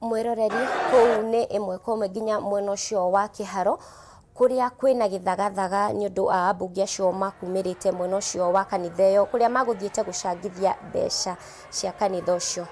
Mwĩroreri, kũu nĩ ĩmwe kwa ĩmwe nginya mwena ũcio wa Kĩharo kũrĩa kwĩna gĩthagathaga nĩ ũndũ wa ambunge acio makumĩrĩte mwena ũcio wa kanitha ĩyo kũrĩa magũthiĩte gũcangithia mbeca cia kanitha ũcio.